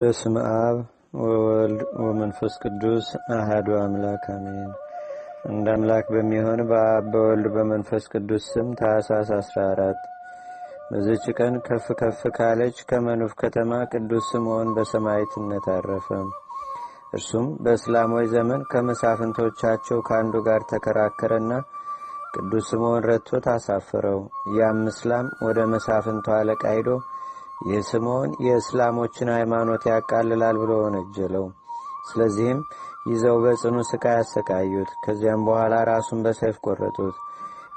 በስመ አብ ወወልድ ወመንፈስ ቅዱስ አሐዱ አምላክ አሜን። እንደ አምላክ በሚሆን በአብ በወልድ በመንፈስ ቅዱስ ስም ታኅሳስ 14 በዚች ቀን ከፍ ከፍ ካለች ከመኑፍ ከተማ ቅዱስ ስምዖን በሰማዕትነት አረፈ። እርሱም በእስላሞች ዘመን ከመሳፍንቶቻቸው ከአንዱ ጋር ተከራከረና ቅዱስ ስምዖን ረድቶት አሳፈረው። ያም እስላም ወደ መሳፍንቱ አለቃ ሄዶ ይህ ስምዖን የእስላሞችን ሃይማኖት ያቃልላል ብሎ ወነጀለው። ስለዚህም ይዘው በጽኑ ስቃይ አሰቃዩት። ከዚያም በኋላ ራሱን በሰይፍ ቆረጡት።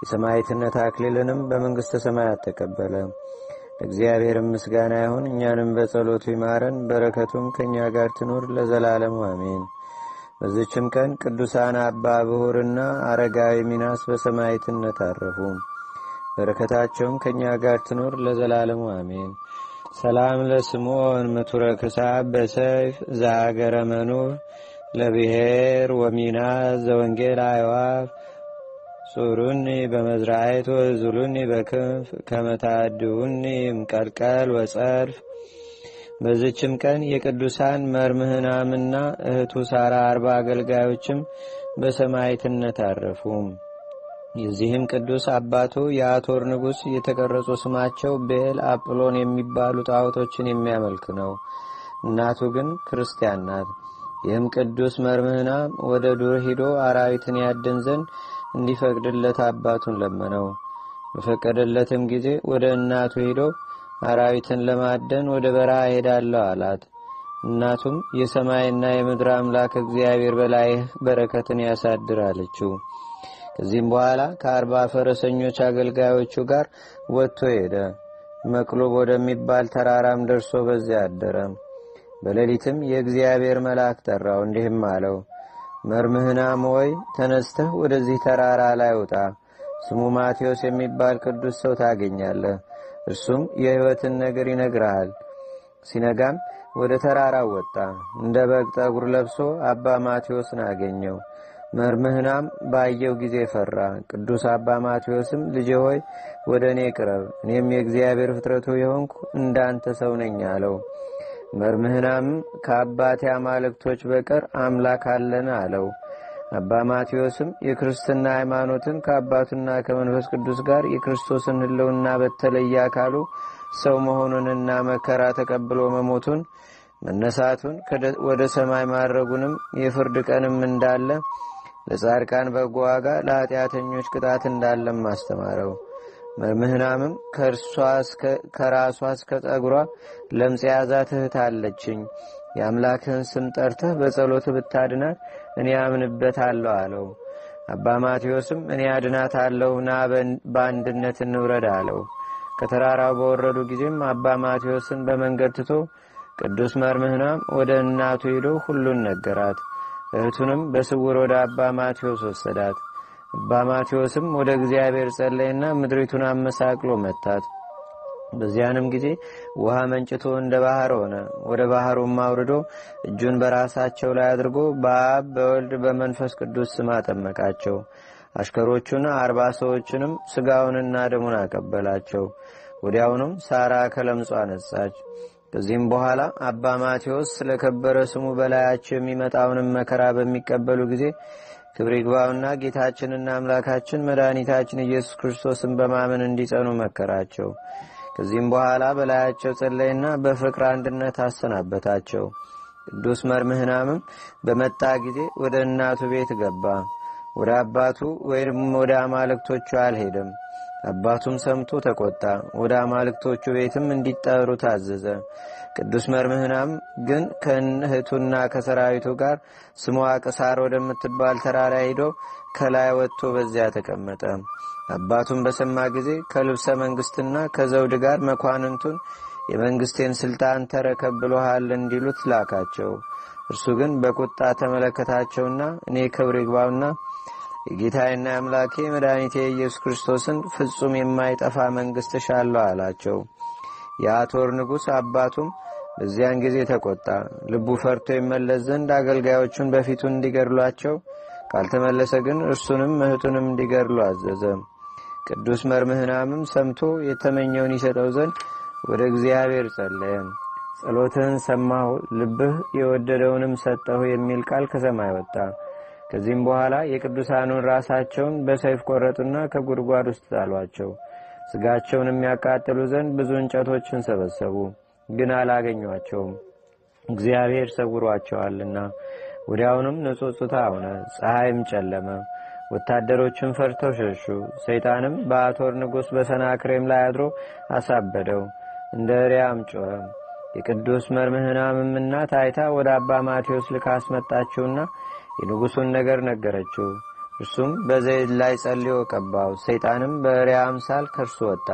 የሰማዕትነት አክሊልንም በመንግሥተ ሰማያት ተቀበለ። ለእግዚአብሔር ምስጋና ይሁን፣ እኛንም በጸሎቱ ይማረን፣ በረከቱም ከእኛ ጋር ትኑር ለዘላለሙ አሜን። በዚችም ቀን ቅዱሳን አባ ብሁርና አረጋዊ ሚናስ በሰማዕትነት አረፉ። በረከታቸውም ከእኛ ጋር ትኑር ለዘላለሙ አሜን። ሰላም ለስምዖን ምቱረ ክሳብ በሰይፍ ዘሀገረ መኑር ለብሔር ወሚናስ ዘወንጌል አዕዋፍ ጹሩኒ በመዝራኤት ወዙሉኒ በክንፍ ከመታድውኒ እምቀልቀል ወጸልፍ። በዚችም ቀን የቅዱሳን መርምህናምና እህቱ ሳራ 40 አገልጋዮችም በሰማዕትነት አረፉ። የዚህም ቅዱስ አባቱ የአቶር ንጉሥ የተቀረጹ ስማቸው ቤል አጵሎን የሚባሉ ጣዖቶችን የሚያመልክ ነው። እናቱ ግን ክርስቲያን ናት። ይህም ቅዱስ መርምህናም ወደ ዱር ሂዶ አራዊትን ያድን ዘንድ እንዲፈቅድለት አባቱን ለመነው። በፈቀደለትም ጊዜ ወደ እናቱ ሂዶ አራዊትን ለማደን ወደ በረሃ ሄዳለሁ አላት። እናቱም የሰማይና የምድር አምላክ እግዚአብሔር በላይህ በረከትን ያሳድር አለችው። ከዚህም በኋላ ከ40 ፈረሰኞች አገልጋዮቹ ጋር ወጥቶ ሄደ። መቅሎብ ወደሚባል ተራራም ደርሶ በዚያ አደረ። በሌሊትም የእግዚአብሔር መልአክ ጠራው፣ እንዲህም አለው፦ መርምህናም ወይ ተነስተህ ወደዚህ ተራራ ላይ ውጣ። ስሙ ማቴዎስ የሚባል ቅዱስ ሰው ታገኛለህ። እርሱም የሕይወትን ነገር ይነግርሃል። ሲነጋም ወደ ተራራው ወጣ። እንደ በግ ጠጉር ለብሶ አባ ማቴዎስን አገኘው። መርምህናም ባየው ጊዜ ፈራ። ቅዱስ አባ ማቴዎስም ልጄ ሆይ ወደ እኔ ቅረብ፣ እኔም የእግዚአብሔር ፍጥረቱ የሆንኩ እንዳንተ ሰው ነኝ አለው። መርምህናም ከአባቴ አማልክቶች በቀር አምላክ አለን አለው። አባ ማቴዎስም የክርስትና ሃይማኖትን ከአባቱና ከመንፈስ ቅዱስ ጋር የክርስቶስን ሕልውና በተለየ አካሉ ሰው መሆኑንና መከራ ተቀብሎ መሞቱን መነሳቱን ወደ ሰማይ ማድረጉንም የፍርድ ቀንም እንዳለ ለጻድቃን በጎ ዋጋ ለኃጢአተኞች ቅጣት እንዳለም አስተማረው። መርምህናምም ከራሷ እስከ ጠጉሯ ለምጽ የያዛት እህት አለችኝ። የአምላክህን ስም ጠርተህ በጸሎት ብታድናት እኔ አምንበታለሁ አለው። አባ ማቴዎስም እኔ አድናታለሁ፣ ና በአንድነት እንውረድ አለው። ከተራራው በወረዱ ጊዜም አባ ማቴዎስን በመንገድ ትቶ ቅዱስ መርምህናም ወደ እናቱ ሄዶ ሁሉን ነገራት። እህቱንም በስውር ወደ አባ ማቴዎስ ወሰዳት። አባ ማቴዎስም ወደ እግዚአብሔር ጸለይና ምድሪቱን አመሳቅሎ መታት። በዚያንም ጊዜ ውሃ መንጭቶ እንደ ባህር ሆነ። ወደ ባህሩም አውርዶ እጁን በራሳቸው ላይ አድርጎ በአብ በወልድ በመንፈስ ቅዱስ ስም አጠመቃቸው። አሽከሮቹን 40 ሰዎችንም ስጋውንና ደሙን አቀበላቸው። ወዲያውኑም ሳራ ከለምጿ ነጻች። ከዚህም በኋላ አባ ማቴዎስ ስለከበረ ስሙ በላያቸው የሚመጣውንም መከራ በሚቀበሉ ጊዜ ክብር ይግባውና ጌታችንና አምላካችን መድኃኒታችን ኢየሱስ ክርስቶስን በማመን እንዲጸኑ መከራቸው። ከዚህም በኋላ በላያቸው ጸለይና በፍቅር አንድነት አሰናበታቸው። ቅዱስ መርምህናምም በመጣ ጊዜ ወደ እናቱ ቤት ገባ። ወደ አባቱ ወይም ወደ አማልክቶቹ አልሄደም። አባቱም ሰምቶ ተቆጣ። ወደ አማልክቶቹ ቤትም እንዲጠሩ ታዘዘ። ቅዱስ መርምህናም ግን ከእህቱና ከሰራዊቱ ጋር ስሟ ቅሳር ወደምትባል ተራራ ሄዶ ከላይ ወጥቶ በዚያ ተቀመጠ። አባቱም በሰማ ጊዜ ከልብሰ መንግስትና ከዘውድ ጋር መኳንንቱን የመንግስቴን ስልጣን ተረከብ ብሎሃል እንዲሉት ላካቸው። እርሱ ግን በቁጣ ተመለከታቸውና እኔ ክብር ይግባውና የጌታዬና አምላኬ መድኃኒቴ ኢየሱስ ክርስቶስን ፍጹም የማይጠፋ መንግስት እሻለሁ አላቸው። የአቶር ንጉሥ አባቱም በዚያን ጊዜ ተቆጣ። ልቡ ፈርቶ ይመለስ ዘንድ አገልጋዮቹን በፊቱ እንዲገድሏቸው፣ ካልተመለሰ ግን እርሱንም እህቱንም እንዲገድሉ አዘዘ። ቅዱስ መርምህናምም ሰምቶ የተመኘውን ይሰጠው ዘንድ ወደ እግዚአብሔር ጸለየ። ጸሎትህን ሰማሁ፣ ልብህ የወደደውንም ሰጠሁ የሚል ቃል ከሰማይ ወጣ። ከዚህም በኋላ የቅዱሳኑን ራሳቸውን በሰይፍ ቆረጡና ከጉድጓድ ውስጥ ጣሏቸው። ስጋቸውን የሚያቃጥሉ ዘንድ ብዙ እንጨቶችን ሰበሰቡ፣ ግን አላገኟቸውም፣ እግዚአብሔር ሰውሯቸዋልና። ወዲያውኑም ንጹጽታ ሆነ፣ ፀሐይም ጨለመ። ወታደሮችን ፈርተው ሸሹ። ሰይጣንም በአቶር ንጉሥ በሰናክሬም ላይ አድሮ አሳበደው፣ እንደ እሪያም ጮኸ። የቅዱስ መርምህናምም እናት አይታ ወደ አባ ማቴዎስ ልካ አስመጣችውና የንጉሡን ነገር ነገረችው። እርሱም በዘይት ላይ ጸልዮ ቀባው። ሰይጣንም በእሪያ አምሳል ከእርሱ ወጣ።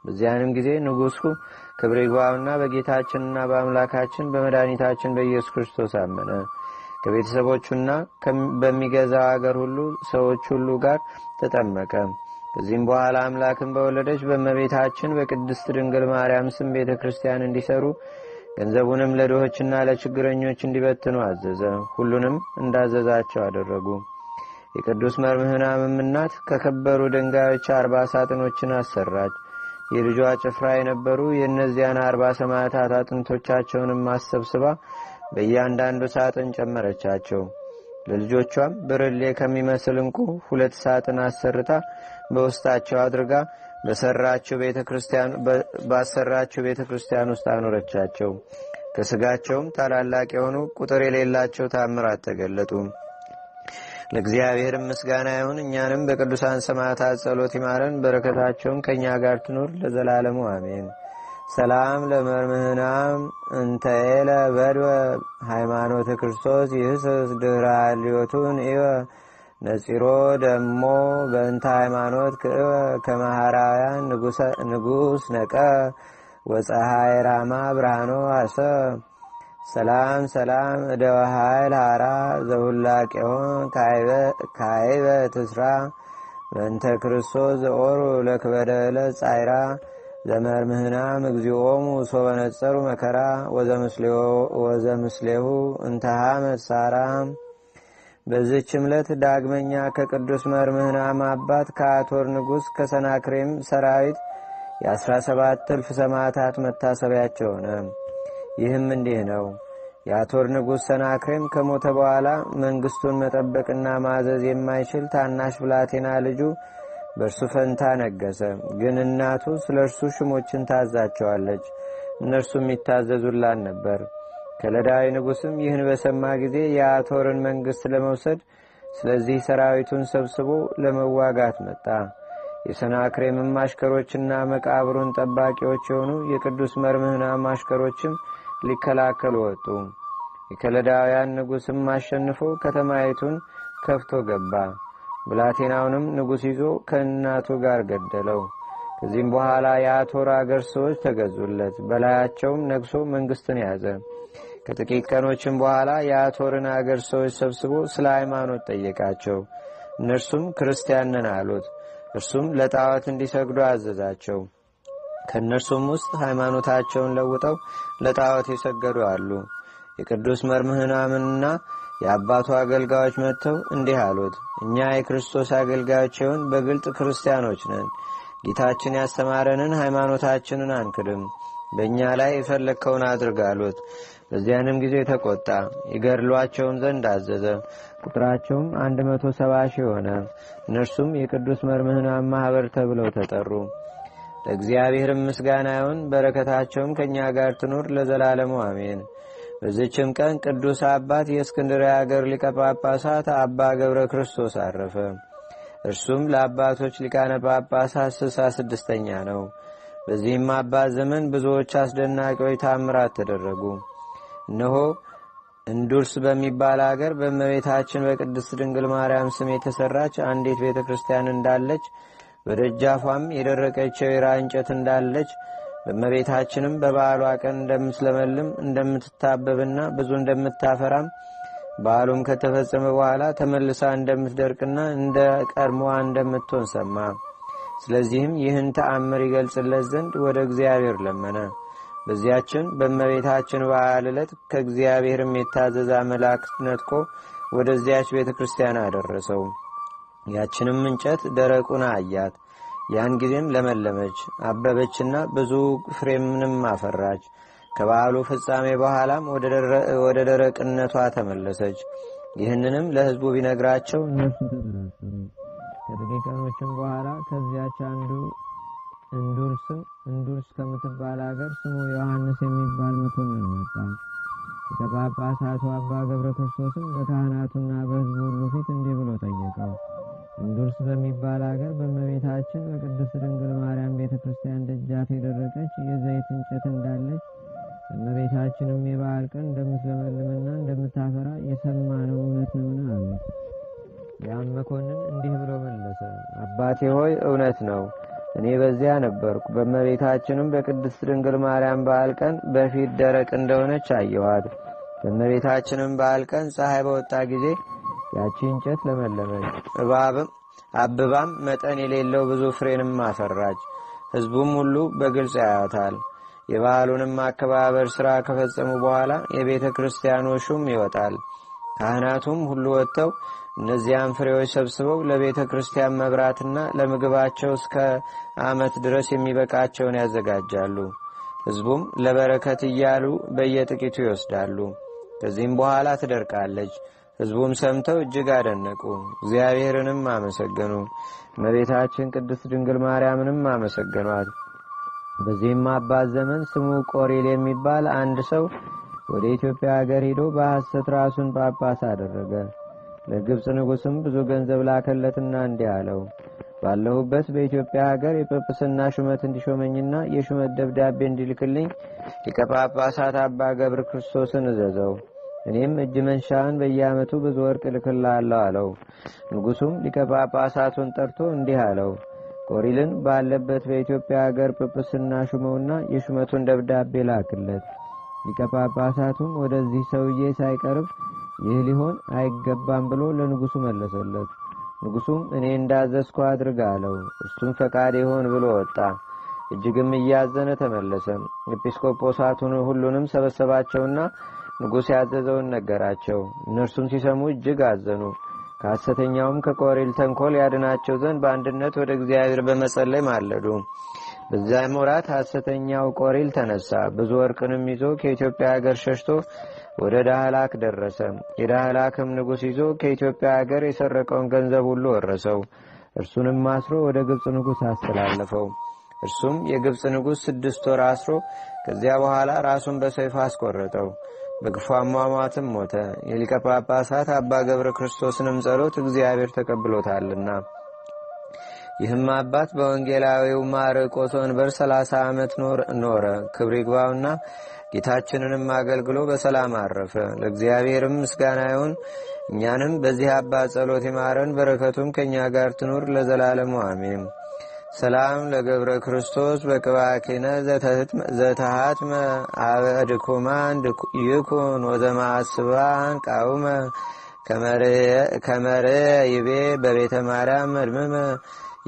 በዚያንም ጊዜ ንጉሡ ክብር ይግባውና በጌታችንና በአምላካችን በመድኃኒታችን በኢየሱስ ክርስቶስ አመነ። ከቤተሰቦቹና በሚገዛው አገር ሁሉ ሰዎች ሁሉ ጋር ተጠመቀ። ከዚህም በኋላ አምላክን በወለደች በእመቤታችን በቅድስት ድንግል ማርያም ስም ቤተ ክርስቲያን እንዲሰሩ ገንዘቡንም ለድሆችና ለችግረኞች እንዲበትኑ አዘዘ። ሁሉንም እንዳዘዛቸው አደረጉ። የቅዱስ መርምህናምም እናት ከከበሩ ድንጋዮች 40 ሳጥኖችን አሰራች። የልጇ ጭፍራ የነበሩ የእነዚያን 40 ሰማዕታት አጥንቶቻቸውንም አሰብስባ በእያንዳንዱ ሳጥን ጨመረቻቸው። ለልጆቿም ብርሌ ከሚመስል ዕንቁ 2 ሳጥን አሰርታ በውስጣቸው አድርጋ ባሰራችው ቤተ ክርስቲያን ውስጥ አኖረቻቸው። ከስጋቸውም ታላላቅ የሆኑ ቁጥር የሌላቸው ታምራት ተገለጡ። ለእግዚአብሔር ምስጋና ይሁን። እኛንም በቅዱሳን ሰማዕታት ጸሎት ይማረን፣ በረከታቸውም ከእኛ ጋር ትኑር ለዘላለሙ አሜን። ሰላም ለመርምህናም እንተኤለ በድወ ሃይማኖተ ክርስቶስ ይህስስ ድህረ ሊዮቱን እወ ነጺሮ ደሞ በእንተ ሃይማኖት ክእወ ከመሃራውያን ንጉስ ነቀ ወፀሐይ ራማ ብርሃኖ አሰ። ሰላም ሰላም እደወ ኃይል ሃራ ዘሁላቄሆን ካይበ ትስራ በእንተ ክርስቶስ ዘኦሩ ለክበደለ ጻይራ ዘመርምህናም እግዚኦሙ ሶበ ነጸሩ መከራ ወዘምስሌሁ እንተሃመት ሳራ። በዚህች ዕለት ዳግመኛ ከቅዱስ መርምህናም አባት ከአቶር ንጉሥ ከሰናክሬም ሰራዊት የ17 እልፍ ሰማዕታት መታሰቢያቸው ሆነ። ይህም እንዲህ ነው። የአቶር ንጉሥ ሰናክሬም ከሞተ በኋላ መንግስቱን መጠበቅና ማዘዝ የማይችል ታናሽ ብላቴና ልጁ በእርሱ ፈንታ ነገሰ። ግን እናቱ ስለ እርሱ ሹሞችን ታዛቸዋለች፣ እነርሱም ይታዘዙላት ነበር። ከለዳዊ ንጉሥም ይህን በሰማ ጊዜ የአቶርን መንግስት ለመውሰድ ስለዚህ ሰራዊቱን ሰብስቦ ለመዋጋት መጣ። የሰናክሬምም አሽከሮችና መቃብሩን ጠባቂዎች የሆኑ የቅዱስ መርምህናም አሽከሮችም ሊከላከሉ ወጡ። የከለዳውያን ንጉሥም አሸንፎ ከተማይቱን ከፍቶ ገባ። ብላቴናውንም ንጉሥ ይዞ ከእናቱ ጋር ገደለው። ከዚህም በኋላ የአቶር አገር ሰዎች ተገዙለት። በላያቸውም ነግሶ መንግስትን ያዘ። ከጥቂት ቀኖችም በኋላ የአቶርን አገር ሰዎች ሰብስቦ ስለ ሃይማኖት ጠየቃቸው። እነርሱም ክርስቲያን ነን አሉት። እርሱም ለጣዖት እንዲሰግዱ አዘዛቸው። ከእነርሱም ውስጥ ሃይማኖታቸውን ለውጠው ለጣዖት የሰገዱ አሉ። የቅዱስ መርምህናምንና የአባቱ አገልጋዮች መጥተው እንዲህ አሉት፣ እኛ የክርስቶስ አገልጋዮች የሆን በግልጥ ክርስቲያኖች ነን። ጌታችን ያስተማረንን ሃይማኖታችንን አንክድም። በእኛ ላይ የፈለግከውን አድርግ አሉት። በዚያንም ጊዜ ተቆጣ፣ ይገድሏቸውም ዘንድ አዘዘ። ቁጥራቸውም 170 ሺህ ሆነ። እነርሱም የቅዱስ መርምህናም ማኅበር ተብለው ተጠሩ። ለእግዚአብሔርም ምስጋና ይሁን፣ በረከታቸውም ከእኛ ጋር ትኑር ለዘላለሙ አሜን። በዚህችም ቀን ቅዱስ አባት የእስክንድርያ አገር ሊቀ ጳጳሳት አባ ገብረ ክርስቶስ አረፈ። እርሱም ለአባቶች ሊቃነ ጳጳሳት 66ኛ ነው። በዚህም አባት ዘመን ብዙዎች አስደናቂዎች ታምራት ተደረጉ። እነሆ እንዱርስ በሚባል አገር በእመቤታችን በቅድስት ድንግል ማርያም ስም የተሰራች አንዲት ቤተ ክርስቲያን እንዳለች፣ በደጃፏም የደረቀች የወይራ እንጨት እንዳለች፣ በእመቤታችንም በበዓሏ ቀን እንደምትለመልም እንደምትታበብና ብዙ እንደምታፈራም፣ በዓሉም ከተፈጸመ በኋላ ተመልሳ እንደምትደርቅና እንደ ቀድሞዋ እንደምትሆን ሰማ። ስለዚህም ይህን ተአምር ይገልጽለት ዘንድ ወደ እግዚአብሔር ለመነ። በዚያችን በእመቤታችን በዓል ዕለት ከእግዚአብሔርም የታዘዘ መልአክ ነጥቆ ወደዚያች ቤተ ክርስቲያን አደረሰው። ያችንም እንጨት ደረቁን አያት። ያን ጊዜም ለመለመች፣ አበበችና ብዙ ፍሬምንም አፈራች። ከበዓሉ ፍጻሜ በኋላም ወደ ደረቅነቷ ተመለሰች። ይህንንም ለሕዝቡ ቢነግራቸው እነርሱ ተጠራጠሩ። ከጥቂት ቀኖችም በኋላ ከዚያች አንዱ እንዱርስ ከምትባል አገር ስሙ ዮሐንስ የሚባል መኮንን መጣ። ሊቀ ጳጳሳቱ አባ ገብረ ክርስቶስም በካህናቱና በሕዝቡ ሁሉ ፊት እንዲህ ብሎ ጠየቀው። እንዱርስ በሚባል አገር በእመቤታችን በቅድስት ድንግል ማርያም ቤተ ክርስቲያን ደጃፍ የደረቀች የዘይት እንጨት እንዳለች እመቤታችንም የበዓል ቀን እንደምትለመልምና እንደምታፈራ የሰማነው እውነት ነውን? አሉት። ያም መኮንን እንዲህ ብሎ መለሰ። አባቴ ሆይ እውነት ነው። እኔ በዚያ ነበርኩ። በእመቤታችንም በቅድስት ድንግል ማርያም በዓል ቀን በፊት ደረቅ እንደሆነች አየኋት። በእመቤታችንም በዓል ቀን ፀሐይ በወጣ ጊዜ ያቺ እንጨት ለመለመች፣ አብባም መጠን የሌለው ብዙ ፍሬንም አፈራች። ሕዝቡም ሁሉ በግልጽ ያያታል። የበዓሉንም አከባበር ሥራ ከፈጸሙ በኋላ የቤተ ክርስቲያኑ ሹም ይወጣል። ካህናቱም ሁሉ ወጥተው እነዚያን ፍሬዎች ሰብስበው ለቤተ ክርስቲያን መብራትና ለምግባቸው እስከ ዓመት ድረስ የሚበቃቸውን ያዘጋጃሉ። ሕዝቡም ለበረከት እያሉ በየጥቂቱ ይወስዳሉ። ከዚህም በኋላ ትደርቃለች። ሕዝቡም ሰምተው እጅግ አደነቁ፣ እግዚአብሔርንም አመሰገኑ። እመቤታችን ቅድስት ድንግል ማርያምንም አመሰገኗት። በዚህም አባት ዘመን ስሙ ቆሪል የሚባል አንድ ሰው ወደ ኢትዮጵያ አገር ሂዶ በሐሰት ራሱን ጳጳስ አደረገ። ለግብፅ ንጉሥም ብዙ ገንዘብ ላከለትና እንዲህ አለው፣ ባለሁበት በኢትዮጵያ ሀገር የጵጵስና ሹመት እንዲሾመኝና የሹመት ደብዳቤ እንዲልክልኝ ሊቀ ጳጳሳት አባ ገብረ ክርስቶስን እዘዘው። እኔም እጅ መንሻህን በየዓመቱ ብዙ ወርቅ እልክልሃለሁ አለው። ንጉሱም ሊቀ ጳጳሳቱን ጠርቶ እንዲህ አለው፣ ቆሪልን ባለበት በኢትዮጵያ ሀገር ጵጵስና ሹመውና የሹመቱን ደብዳቤ ላክለት። ሊቀ ጳጳሳቱም ወደዚህ ሰውዬ ሳይቀርብ ይህ ሊሆን አይገባም ብሎ ለንጉሱ መለሰለት። ንጉሱም እኔ እንዳዘዝኩ አድርግ አለው። እርሱም ፈቃድ ይሆን ብሎ ወጣ። እጅግም እያዘነ ተመለሰ። ኤጲስቆጶሳቱን ሁሉንም ሰበሰባቸውና ንጉሥ ያዘዘውን ነገራቸው። እነርሱም ሲሰሙ እጅግ አዘኑ። ከሐሰተኛውም ከቆሪል ተንኮል ያድናቸው ዘንድ በአንድነት ወደ እግዚአብሔር በመጸለይ ማለዱ። በዚያም ወራት ሐሰተኛው ቆሪል ተነሳ። ብዙ ወርቅንም ይዞ ከኢትዮጵያ ሀገር ሸሽቶ ወደ ዳህላክ ደረሰ። የዳህላክም ንጉሥ ይዞ ከኢትዮጵያ ሀገር የሰረቀውን ገንዘብ ሁሉ ወረሰው። እርሱንም አስሮ ወደ ግብፅ ንጉሥ አስተላለፈው። እርሱም የግብፅ ንጉሥ 6 ወር አስሮ ከዚያ በኋላ ራሱን በሰይፍ አስቆረጠው። በክፉ አሟሟትም ሞተ። የሊቀ ጳጳሳት አባ ገብረ ክርስቶስንም ጸሎት እግዚአብሔር ተቀብሎታልና። ይህም አባት በወንጌላዊው ማርቆስ ወንበር 30 ዓመት ኖረ። ክብር ይግባውና ጌታችንንም አገልግሎ በሰላም አረፈ። ለእግዚአብሔርም ምስጋና ይሁን። እኛንም በዚህ አባት ጸሎት ይማረን፣ በረከቱም ከእኛ ጋር ትኑር ለዘላለሙ አሜን። ሰላም ለገብረ ክርስቶስ በቅባኪነ ዘተሃትመ አበድኩማን ይኩን ወዘማስባን ቃውመ ከመርየ ይቤ በቤተ ማርያም መድምመ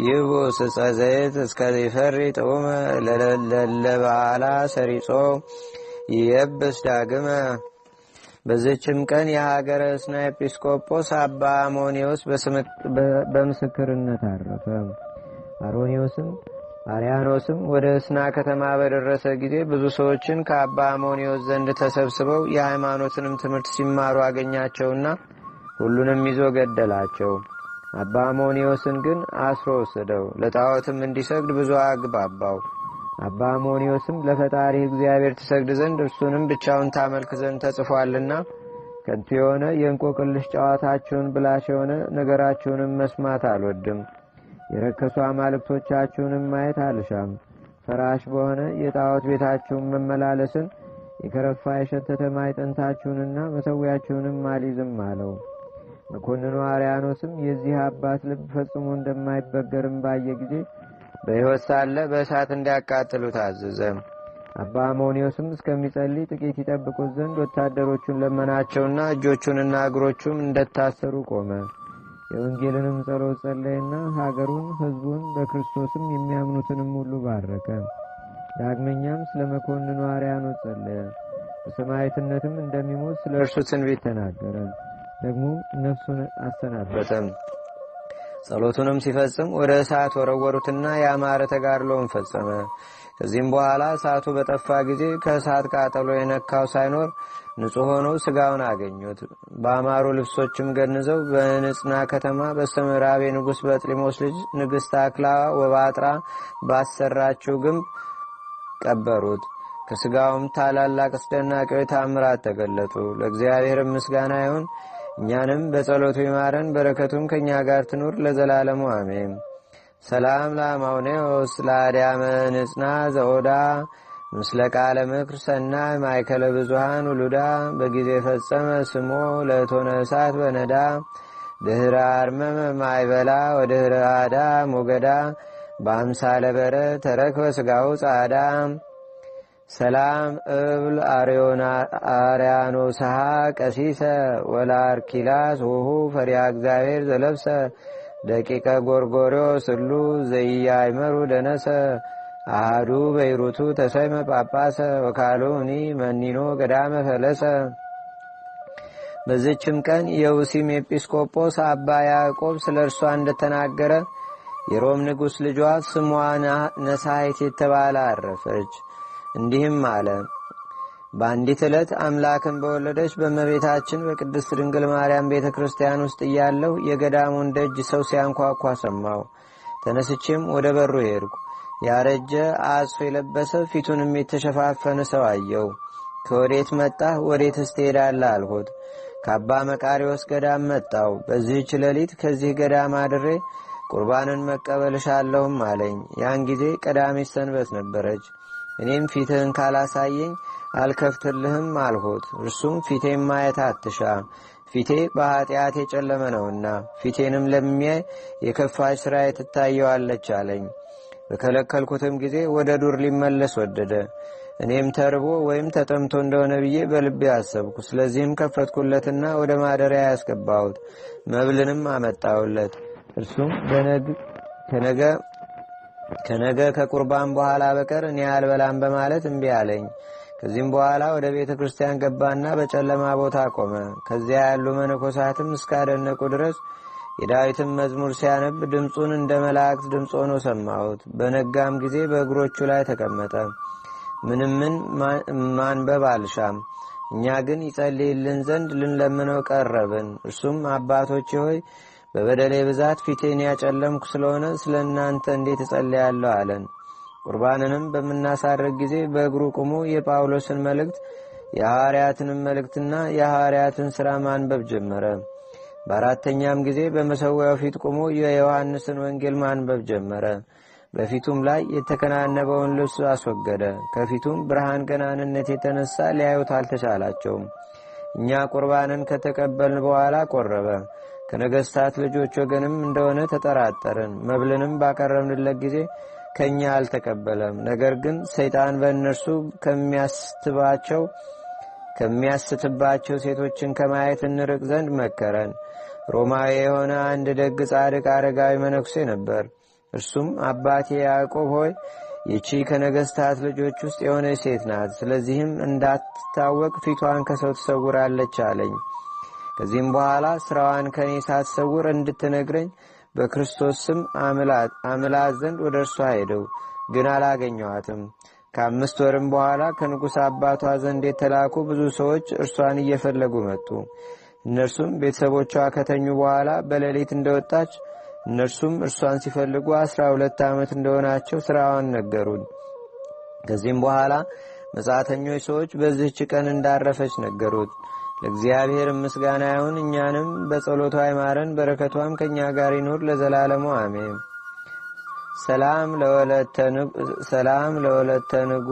ይቡ ስጸ ዘይት እስከ ይፈሪ ጥዑመ ለለበዓላ ሰሪጾ ይየብስ ዳግመ። በዚችም ቀን የሀገረ እስና ኤጲስቆጶስ አባ አሞኒዎስ በምስክርነት አረፈ። አርያኖስም ወደ እስና ከተማ በደረሰ ጊዜ ብዙ ሰዎችን ከአባ አሞኒዎስ ዘንድ ተሰብስበው የሃይማኖትንም ትምህርት ሲማሩ አገኛቸውና ሁሉንም ይዞ ገደላቸው። አባ አሞኒዎስን ግን አስሮ ወሰደው። ለጣዖትም እንዲሰግድ ብዙ አግባባው። አባ አሞኒዎስም ለፈጣሪ እግዚአብሔር ትሰግድ ዘንድ እርሱንም ብቻውን ታመልክ ዘንድ ተጽፏልና ከንቱ የሆነ የእንቆቅልሽ ጨዋታችሁን ብላሽ የሆነ ነገራችሁንም መስማት አልወድም። የረከሱ አማልክቶቻችሁንም ማየት አልሻም። ፈራሽ በሆነ የጣዖት ቤታችሁን መመላለስን የከረፋ የሸተተ ማዕጠንታችሁንና መሠዊያችሁንም አልይዝም አለው። መኮንኑ አርያኖስም የዚህ አባት ልብ ፈጽሞ እንደማይበገርም ባየ ጊዜ በሕይወት ሳለ በእሳት እንዲያቃጥሉ ታዘዘ። አባ አሞኒዎስም እስከሚጸልይ ጥቂት ይጠብቁት ዘንድ ወታደሮቹን ለመናቸውና እጆቹንና እግሮቹም እንደታሰሩ ቆመ። የወንጌልንም ጸሎት ጸለየና ሀገሩን፣ ሕዝቡን፣ በክርስቶስም የሚያምኑትንም ሁሉ ባረከ። ዳግመኛም ስለ መኮንኑ አርያኖስ ጸለየ። በሰማዕትነትም እንደሚሞት ስለ እርሱ ትንቢት ተናገረ። ደግሞ ነፍሱን አሰናበተ። ጸሎቱንም ሲፈጽም ወደ እሳት ወረወሩትና ያማረ ተጋድሎውን ፈጸመ። ከዚህም በኋላ እሳቱ በጠፋ ጊዜ ከእሳት ቃጠሎ የነካው ሳይኖር ንጹሕ ሆኖ ስጋውን አገኙት። በአማሩ ልብሶችም ገንዘው በንጽና ከተማ በስተምዕራብ የንጉሥ በጥሊሞስ ልጅ ንግሥት አክላ ወባጥራ ባሰራችው ግንብ ቀበሩት። ከስጋውም ታላላቅ አስደናቂዎች ታምራት ተገለጡ። ለእግዚአብሔር ምስጋና ይሁን። እኛንም በጸሎቱ ይማረን፣ በረከቱም ከእኛ ጋር ትኑር ለዘላለሙ አሜን። ሰላም ለአማውኔዎስ ለአድያመ ንጽና ዘኦዳ ምስለ ቃለ ምክር ሰናይ ማእከለ ብዙሃን ውሉዳ በጊዜ ፈጸመ ስሞ ለእቶነ እሳት በነዳ ድህረ አርመመ ማይበላ ወድህረ አዳ ሞገዳ በአምሳለ በረ ተረክበ ስጋው ጻዳ። ሰላም እብል አርያኖስሃ ቀሲሰ ወላርኪላስ ውሁ ፈሪሃ እግዚአብሔር ዘለብሰ ደቂቀ ጎርጎርዮስ እሉ ዘኢያእመሩ ደነሰ አሃዱ በይሩቱ ተሰይመ ጳጳሰ ወካልኡኒ መኒኖ ገዳመ ፈለሰ። በዚችም ቀን የውሲም ኤጲስቆጶስ አባ ያዕቆብ ስለ እርሷ እንደተናገረ የሮም ንጉሥ ልጇ ስሟ ነሳይት የተባለ አረፈች። እንዲህም አለ። በአንዲት ዕለት አምላክን በወለደች በእመቤታችን በቅድስት ድንግል ማርያም ቤተ ክርስቲያን ውስጥ እያለሁ የገዳሙን ደጅ ሰው ሲያንኳኳ ሰማሁ። ተነስቼም ወደ በሩ ሄድኩ። ያረጀ አጽፍ የለበሰ ፊቱንም የተሸፋፈነ ሰው አየው። ከወዴት መጣህ? ወዴትስ ትሄዳለህ? አልሁት። ከአባ መቃሪዎስ ገዳም መጣው። በዚህች ሌሊት ከዚህ ገዳም አድሬ ቁርባንን መቀበል እሻለሁም አለኝ። ያን ጊዜ ቀዳሚት ሰንበት ነበረች። እኔም ፊትህን ካላሳየኝ አልከፍትልህም አልሁት። እርሱም ፊቴን ማየት አትሻ፣ ፊቴ በኃጢአት የጨለመ ነውና ፊቴንም ለሚያይ የከፋች ሥራዬ ትታየዋለች አለኝ። በከለከልኩትም ጊዜ ወደ ዱር ሊመለስ ወደደ። እኔም ተርቦ ወይም ተጠምቶ እንደሆነ ብዬ በልቤ አሰብኩ። ስለዚህም ከፈትኩለትና ወደ ማደሪያ ያስገባሁት፣ መብልንም አመጣሁለት። እርሱም ከነገ ከቁርባን በኋላ በቀር እኔ አልበላም በማለት እምቢ አለኝ። ከዚህም በኋላ ወደ ቤተ ክርስቲያን ገባና በጨለማ ቦታ ቆመ። ከዚያ ያሉ መነኮሳትም እስካደነቁ ድረስ የዳዊትን መዝሙር ሲያነብ ድምፁን እንደ መላእክት ድምፅ ሆኖ ሰማሁት። በነጋም ጊዜ በእግሮቹ ላይ ተቀመጠ። ምንም ምን ማንበብ አልሻም። እኛ ግን ይጸልይልን ዘንድ ልንለምነው ቀረብን። እርሱም አባቶቼ ሆይ በበደሌ ብዛት ፊቴን ያጨለምኩ ስለሆነ ስለ እናንተ እንዴት እጸልያለሁ አለን። ቁርባንንም በምናሳርግ ጊዜ በእግሩ ቆሞ የጳውሎስን መልእክት የሐዋርያትንም መልእክትና የሐዋርያትን ሥራ ማንበብ ጀመረ። በአራተኛም ጊዜ በመሠዊያው ፊት ቆሞ የዮሐንስን ወንጌል ማንበብ ጀመረ። በፊቱም ላይ የተከናነበውን ልብስ አስወገደ። ከፊቱም ብርሃን ገናንነት የተነሳ ሊያዩት አልተቻላቸውም። እኛ ቁርባንን ከተቀበልን በኋላ ቆረበ። ከነገሥታት ልጆች ወገንም እንደሆነ ተጠራጠርን። መብልንም ባቀረብንለት ጊዜ ከእኛ አልተቀበለም። ነገር ግን ሰይጣን በእነርሱ ከሚያስትባቸው ሴቶችን ከማየት እንርቅ ዘንድ መከረን። ሮማዊ የሆነ አንድ ደግ ጻድቅ አረጋዊ መነኩሴ ነበር። እርሱም አባቴ ያዕቆብ ሆይ ይቺ ከነገሥታት ልጆች ውስጥ የሆነች ሴት ናት። ስለዚህም እንዳትታወቅ ፊቷን ከሰው ትሰውራለች አለኝ። ከዚህም በኋላ ስራዋን ከኔ ሳትሰውር እንድትነግረኝ በክርስቶስ ስም አምላት ዘንድ ወደ እርሷ ሄደው፣ ግን አላገኘኋትም። ከ5 ወርም በኋላ ከንጉሥ አባቷ ዘንድ የተላኩ ብዙ ሰዎች እርሷን እየፈለጉ መጡ። እነርሱም ቤተሰቦቿ ከተኙ በኋላ በሌሊት እንደወጣች እነርሱም እርሷን ሲፈልጉ 12 ዓመት እንደሆናቸው ስራዋን ነገሩን። ከዚህም በኋላ መጻተኞች ሰዎች በዚህች ቀን እንዳረፈች ነገሩት። ለእግዚአብሔር ምስጋና ይሁን፣ እኛንም በጸሎቷ ይማረን፣ በረከቷም ከእኛ ጋር ይኑር ለዘላለሙ አሜን። ሰላም ለወለተ ንጉ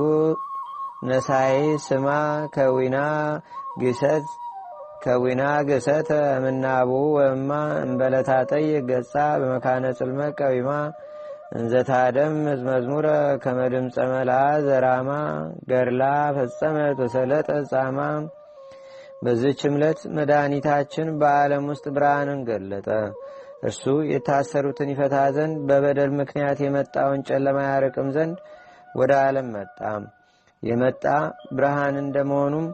ነሳይ ስማ ከዊና ግሰት ከዊና ግሰተ ምናቡ ወእማ እንበለታጠይ ገጻ በመካነ ጽልመ ቀዊማ እንዘታደም መዝሙረ ከመድምፀ መልአ ዘራማ ገርላ ፈጸመ ተሰለጠ ጻማ። በዚህች ዕለት መድኃኒታችን በዓለም ውስጥ ብርሃንን ገለጠ። እርሱ የታሰሩትን ይፈታ ዘንድ በበደል ምክንያት የመጣውን ጨለማ ያርቅም ዘንድ ወደ ዓለም መጣ። የመጣ ብርሃን እንደመሆኑም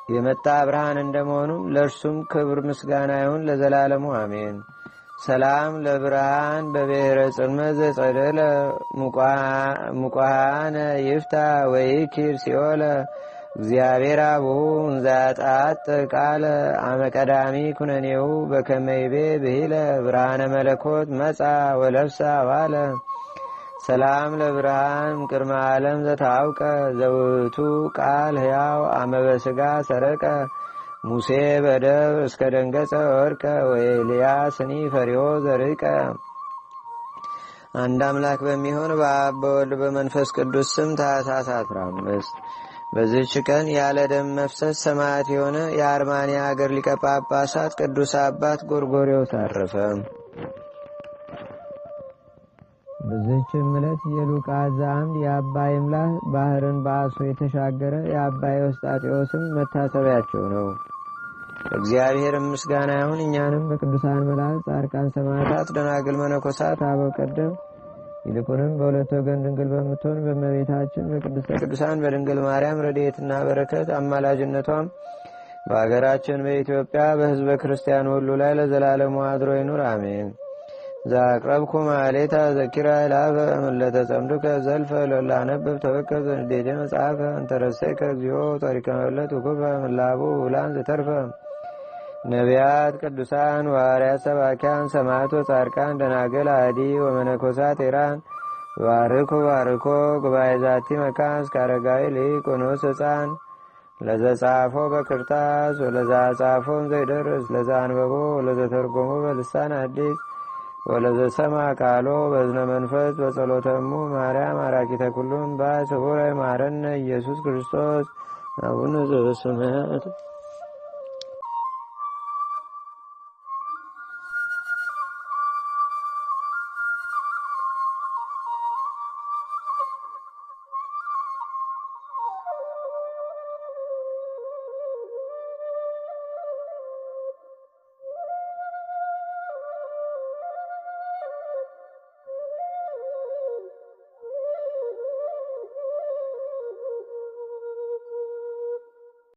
የመጣ ብርሃን እንደመሆኑም ለእርሱም ክብር ምስጋና ይሁን ለዘላለሙ አሜን። ሰላም ለብርሃን በብሔረ ጽልመት ዘጸደለ ሙቋሃነ ይፍታ ወይኪር ሲኦለ እግዚአብሔር አቡሁ እንዛጣት ቃለ አመቀዳሚ ኩነኔው በከመይቤ ብሂለ ብርሃነ መለኮት መጻ ወለብሳ ዋለ። ሰላም ለብርሃን ቅድመ ዓለም ዘታውቀ ዘውቱ ቃል ሕያው አመበስጋ ሰረቀ ሙሴ በደብር እስከ ደንገጸ ወርቀ ወኤልያስኒ ፈሪሆ ዘርቀ። አንድ አምላክ በሚሆን በአብ በወልድ በመንፈስ ቅዱስ ስም ታኅሳስ 15 በዚህች ቀን ያለ ደም መፍሰስ ሰማዕት የሆነ የአርማንያ አገር ሊቀ ጳጳሳት ቅዱስ አባት ጎርጎርዮስ አረፈ። በዚህችም ዕለት የሉቃስ ዘአምድ የአባ ይምላህ ባህርን በአሶ የተሻገረ የአባ ኤዎስጣቴዎስም መታሰቢያቸው ነው። እግዚአብሔር ምስጋና ይሁን። እኛንም በቅዱሳን መላእክት፣ ጻድቃን፣ ሰማዕታት፣ ደናግል፣ መነኮሳት፣ አበው ቀደም ይልቁንም በሁለት ወገን ድንግል በምትሆን በእመቤታችን በቅድስተ ቅዱሳን በድንግል ማርያም ረድኤትና በረከት አማላጅነቷም በአገራችን በኢትዮጵያ በሕዝበ ክርስቲያን ሁሉ ላይ ለዘላለሙ አድሮ ይኑር፣ አሜን። ዛቅረብኩ ማሌታ ዘኪራ ይላፈ ምለተጸምዱከ ዘልፈ ለላነብብ ተወከብ ዘንዴቴ መጽሐፈ እንተረሰይከ እግዚኦ ጠሪከ መብለት ውኩፈ ምላቡ ውላን ዘተርፈ ነቢያት፣ ቅዱሳን፣ ዋርያት፣ ሰባኪያን፣ ሰማዕቶ፣ ጻድቃን፣ ደናግል፣ አዲ ወመነኮሳት ኢራን ባርኩ ባርኮ ጉባኤ ዛቲ መካን እስከ አረጋዊ ሊቅ ወንኡስ ህፃን ለዘጻፎ በክርታስ ወለዛ ጻፎን ዘይደርስ ለዛ አንበቦ ወለዘተርጎሞ በልሳን አዲስ ወለዘሰማ ቃሎ በዝነ መንፈስ በጸሎተሙ ማርያም አራቂተ ኩሉም ባይ ስቡረ ማረነ ኢየሱስ ክርስቶስ። አቡነ ዘበሰማያት